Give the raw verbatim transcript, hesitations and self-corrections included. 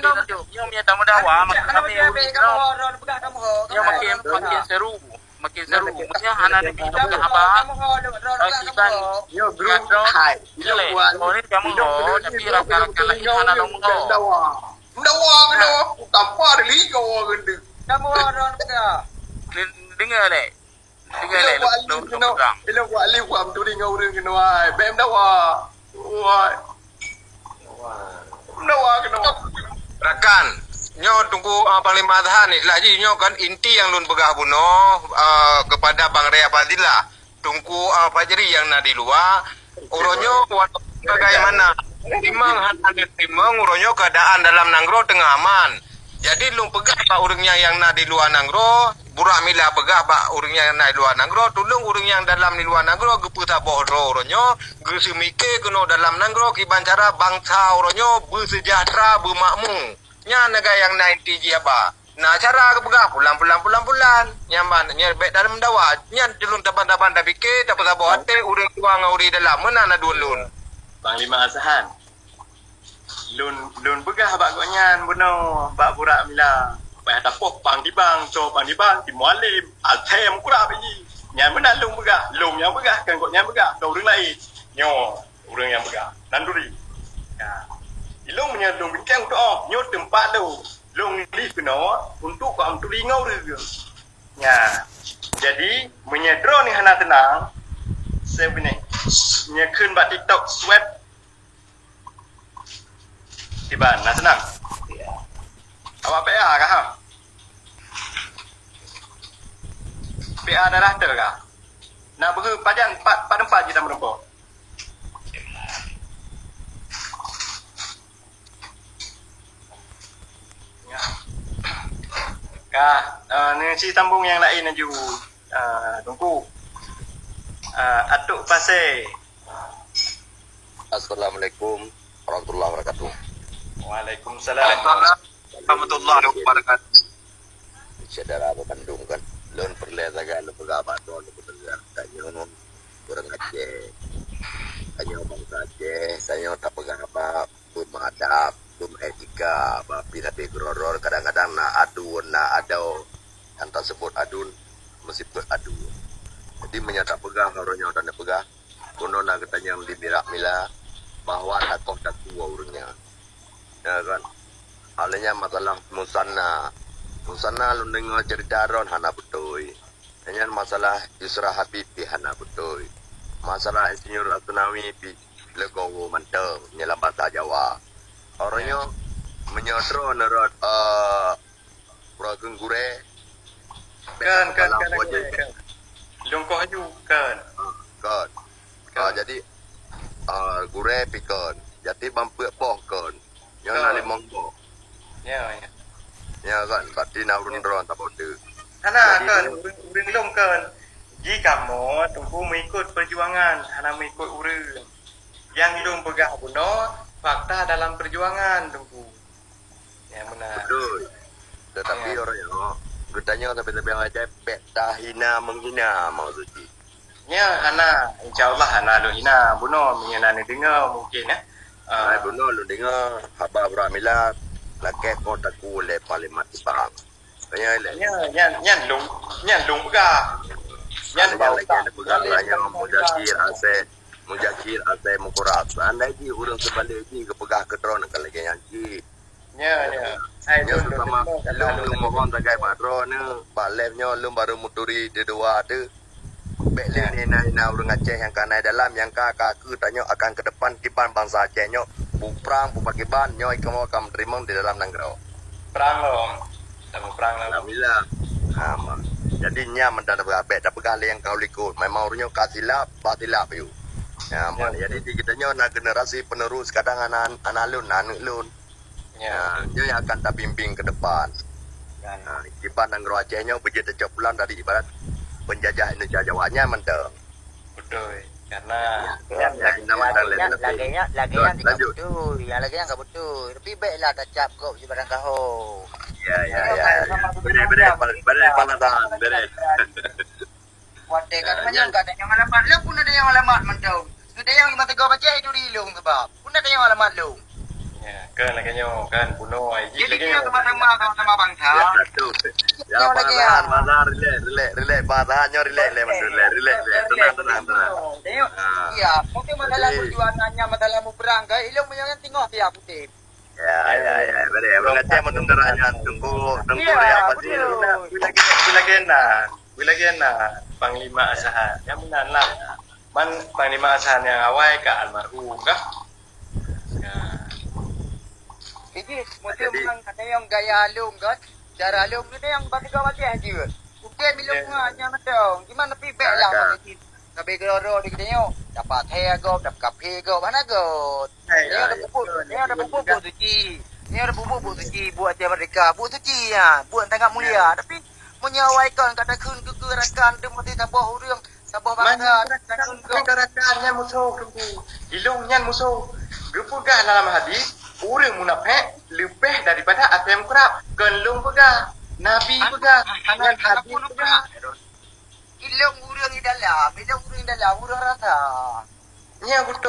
Nyoe mie tameudawa makin ramé ureueng nyoe. Nyoe makin, makin seru. Makin seru. Nyoe hana neubi peugah haba. Bagi bang nyoe grup hai. Nyoe buat. Orang kamu ho, tapi rakan-rakan lain hana dong ho. Meudawa keunoe, tanpa diligo keunoe. Kamu orang peugah. Deungoe lé. Deungoe lé. Ilok buat alif keunoe. Ilok buat alif buat meuturi ngon ureueng keunoe. Bèk meudawa. Wah. Meudawa keunoe. Rakan, nyoe Teungku, ah, Panglima Azhar ni, laju nyoe kan inti nyang lôn peugah bunoe, ah, kepada Bang Ray Fadillah, Teungku, ah, Fajri nyang na di luwa, uroe nyoe bagaimana? Timang hana teutimang, uroe nyoe keuadaan dalam nanggroe teungoh aman. Jadi lôn peugah bak ureueng nyan nyang na di luwa nanggroe, Burak Mila peugah bak ureueng nyang na di luwa nanggroe, tulông ureueng nyang dalam di luwa nanggroe geupeusaboh droe uroe nyoe, geuseumike keunoe dalam nanggroe kiban cara bansa uroe nyoe beuseujahtra, beumakmu. Nyan lagèe nyang na inti jih haba. Na cara geupeugah pulan, pulan, pulan, pulan. Nyan ban, nyan bèk dalam dawa. Nyan lôn taban-taban tapike, tapeusaboh até ureueng luwa ngon ureueng dalam. Meunan aduen lôn. Panglima Asahan. Lôn, lôn peugah bak gobnyan bunoe, bak Burak Mila. Payah tapoh Pang Dibang, co Pang Dibang, di Mualem, Altem Kurab ini. Nyan meunan lôn peugah, lôn nyang peugah, kon gobnyan peugah, kon ureueng laén. Nyoe ureueng nyang peugah, Nanduri. Ya. Ilôn meunyoe lôn bingkeng untuk oh, nyoe teumpat lôn. Lôn di keunoe untuk kok meuturi ngon ureueng. Ya. Jadi, meunyoe droeneuh hana teunang, saya begini. Nyoe kheun bak TikTok, swipe. Iban, na seunang. Awak P A kah, ha? P A darah teu kah? Na beuhe pajan, pat, pat teumpat jih dan meureumpok. Ya. Kah, eh, neusi sambung nyang laén laju. Ah, Teungku. Ah, Atuk Pasé. Assalamualaikum warahmatullahi wabarakatuh. Waalaikumsalam warahmatullahi wabarakatuh. Syedara bandum kan, lôn peureulèe sagai lôn peugah bak droeneuh, lôn peugah tanyoe ureueng Aceh, tanyoe bansa Aceh, tanyoe tapeugah haba beumadab, beuetika, bak pih sabe keudroe-droe, kadang-kadang na aduen, na adoe, nyang taseubut aduen, meusifeuet aduen. Jadi, meunyoe tapeugah, uroe nyoe tapeugah, bunoe na geutanyoe di Burak Mila, bahwa takoh takue ureueng nyan. Ya kan? Hal nyan masalah musanna. Musanna lôn deungoe cerita droen hana beutôi. Nyan masalah Yusra Habib pih hana beutôi. Masalah Insinyur Asnawi pih legowo mantong nyan lam basa Jawa. Uroe nyoe, meunyoe droeneuh rot, eh, uroe kheun gurèe, bèk takeupeue lam gurèe, kan. Lôn koh aju, kan. Kan. Ah, jadi, ah, gurèe pih kan. Jadi ban peuet boh kan. Nyoe na limong boh. Ya, ya. Ya kan, berarti na ureueng droen saboh teuk. Hana kan, ureueng, ureueng lôn kan. Ji kamoe Teungku meuikot peujuangan, hana meuikot ureueng. Nyang lôn peugah bunoe, fakta dalam peujuangan, Teungku. Ya, beuna. Beutôi. Tetapi uroe nyoe, geutanyoe sabe-sabe ureueng Aceh bèk tahina meunghina maksud jih. Nyan hana, insya Allah hana lôn hina. Bunoe meunyoe na neudeungoe mungkin, ya. Ah. Hai, bunoe lôn deungoe haba Burak Mila lakèe koh takue lé Panglima Tibang. Nyan lé. Nyan, nyan, nyan lôn, nyan lôn peugah. Nyan bak utak. Nyan lagèe peugah nyan Muzakir Asèe, Muzakir Asèe Meukurab. Seandai jih ureueng seubalek jih geupeugah keu droeneuh ka lagèe nyan cit. Ya, ya. Hai, nyoe lôn, lôn, sama lôn, lôn, lôn mohon sagai bak droeneuh, bak live nyoe lôn barô meuturi dua-dua teuh. Bèk lé hina-hina ureueng Aceh nyang ka na dalam, nyang ka, ka keu tanyoe akan keu depan kiban bansa Aceh nyoe. Beuprang, beupakiban, nyoe kamoe akan meuteurimong di dalam nanggroe. Prang lom. Tamu prang lom. Alhamdulillah. Ha, ma. Jadi nyan mantong tapeugah, bèk tapeugah lé nyang ka u likot. Memang ureueng nyoe ka silap, bah silap yue. Ya, ma. Jadi di geutanyoe na generasi penerus, kadang anak, anak lôn, aneuk lôn. Ya. Ha, nyoe nyang akan tabimbing ke depan. Ya. Ha, kiban nanggroe Aceh nyoe beujeuet teucok pulang dari ibarat penjajah Indonesia Jawa nyan mantong. Beutôi. Karena ya, ya, ya, lagèe nyan, lagèe nyan, lagèe nyan ka beutôi. Nyang lagèe nyan ka beutôi. Tapi bèklah tacap gob sibarang gaho. Ya, ya, ya. Beri, beri, beri, beri panasan, beri. Watèe ka teumanyong ka tanyong alamat, lôn pun ada nyang alamat mantong. Ngon tanyong mata gob Aceh itu di lôn sebab. Pun ada nyang alamat lôn. Ya, kan lagèe nyoe, kan bunoe. Jadi kita sama-sama, sama-sama bangsa. Ya, satu. Ya, Pak Zahar, Pak Zahar, relax, relax, relax. Pak Zahar nyoe relax, relax, relax, relax, relax. Tenang, tenang, tenang. Tengok. Ha. Iya, mungkin masalah perjuangan nyan, masalah muprang ke, ilôn meunyoe tengok siap putih. Ya, ya, ya. Beri, beri. Tengok tengok nyan, tunggu, tunggu dia apa sih? Iya, betul. Lagi, lagi na, lagi na Panglima Asahan. Yang benar lah. Man Panglima Asahan nyang awai ka almarhum kah? Ya. Jadi, mungkin memang kata nyang gaya lôn kan, cara lôn ni nyang bak tiga wajah je. Mungkin bila bunga nyang ada, gimana pi bèk lah. Sabe keudroe-droe di geutanyoe, dapat thèe gob, dapat kaphé gob, hana göt. Nyoe ada pupuk, nyoe ada pupuk buet suci. Nyoe ada pupuk buet suci, buet Aceh Merdeka, buet suci nyan, buet sangat mulia. Tapi meunyoe awai kon ka takheun keu rakan teuh meusti saboh ureueng, saboh bangsa, takheun keu rakan nyan musoh Teungku. Ilôn nyan musoh. Geupeugah dalam hadis, ureueng munafék leubeh daripada asèe meukeurab. Kon lôn peugah. Nabi peugah, hana Nabi peugah. Ilong ureueng di dalam, ilong ureueng di dalam, ureueng rasa. Nyan beutôi.